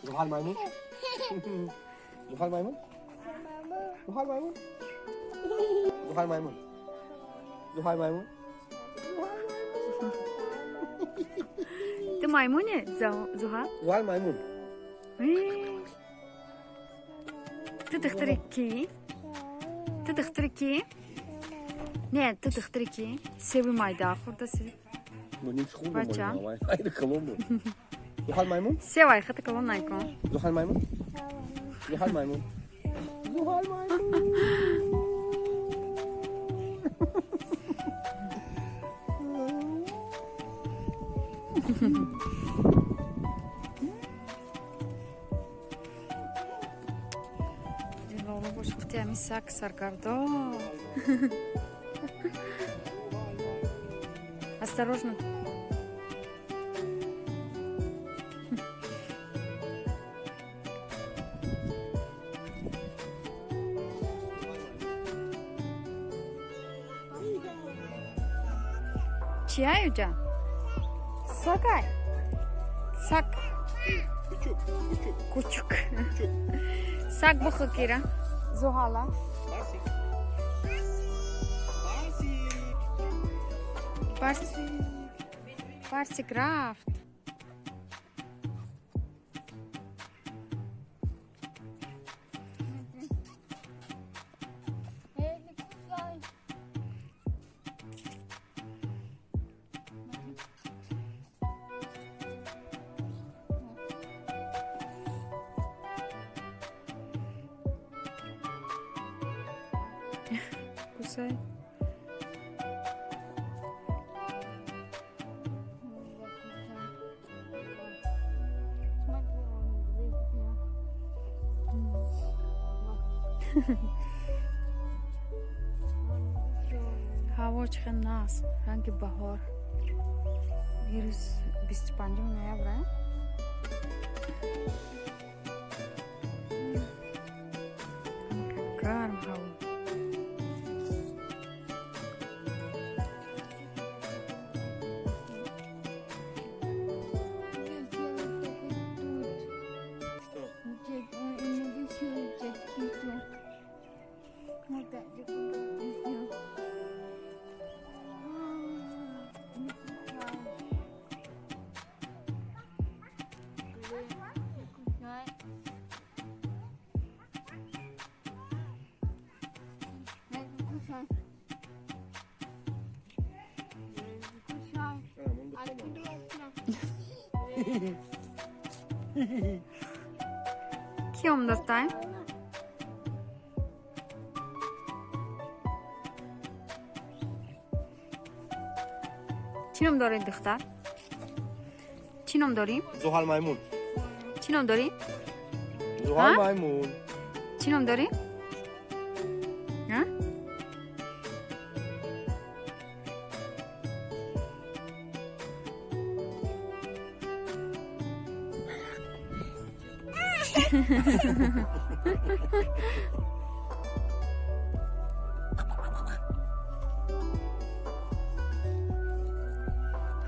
Зуҳал маймун. Зуҳал маймун. Зуҳал маймун. Зуҳал маймун. Зуҳал маймун. Ту маймуне, Зуҳал? Зуҳал маймун. Ту духтари кӣ? Ту духтари кӣ? Не, ту духтари кӣ? Себи майда хӯрдаси. Бача. Зуҳал маймун. Сев ай хата калон найкун. Зуҳал маймун. Зуҳал маймун. Зуҳал маймун. Дилоло бош, қути ами сак саргардон. Осторожно. Чия юҷа? Сагай. Саг. Кучук, кучук. Кучук. Саг бухо кира. Зуҳала. Барсик. Барсик. Барсик. Барсик рафт. Кусай. Ҳаво чӣ хел нағз, ранги баҳор. Ирӯз 25 ноябр, а? Гарм ҳаво. Что? Кӣ омадастай? Чӣ ном дорӣ, духтар? Чӣ ном дорӣ? Зуҳал маймун. Чӣ ном дорӣ? Зуҳал маймун. Чӣ ном дорӣ? А?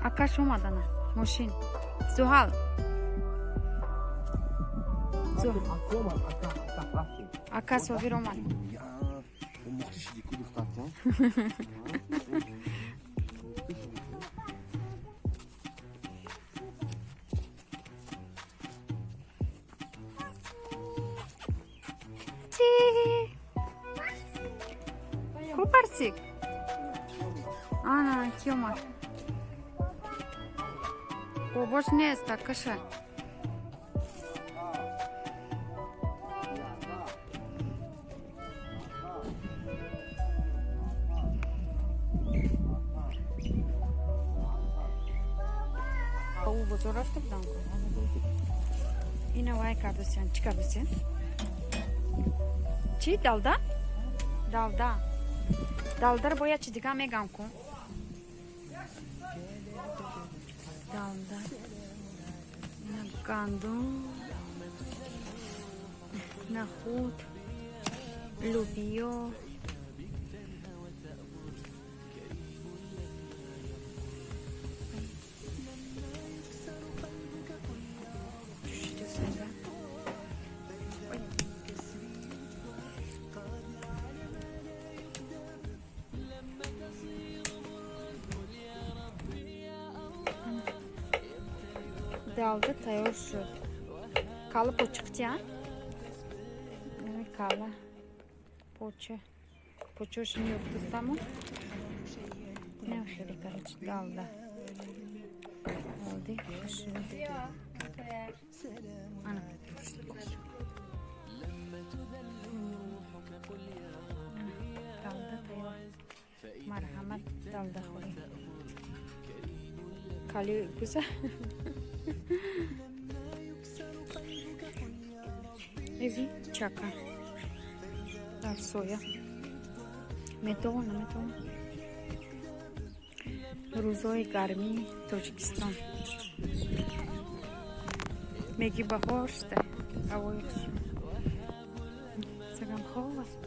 Акаш омадана мошин. Зуҳал. Ака Совир омад. Мухти шиди ку, духтарҷон. Чи? Ку Барсик? Ана, ки омад? Бобош нест, акаша. Ӯ бозор рафта будам ку. Ина вай кардосиян, чӣ кардосиян? Чӣ далда? Далда. Далдаро бояд чи дига мегам ку? Далда. Ина гандум. Нахуд. Лӯбиё. Далда тайёр шуд. Кала почиқтиян? Нами кала. Поча. Почошини ёфтастаму. Не хеле, короче, далда. Далди хушрӯ. Ана. Далда тайёр. Марҳамат, далда хӯрӣ. Кали гуза. Эви чака. Дар соя. Метавона, метавона. Рӯзҳои гармии Тоҷикистон. Меги баҳор шуда. Ҳавои хуш. Сагам хоб аст.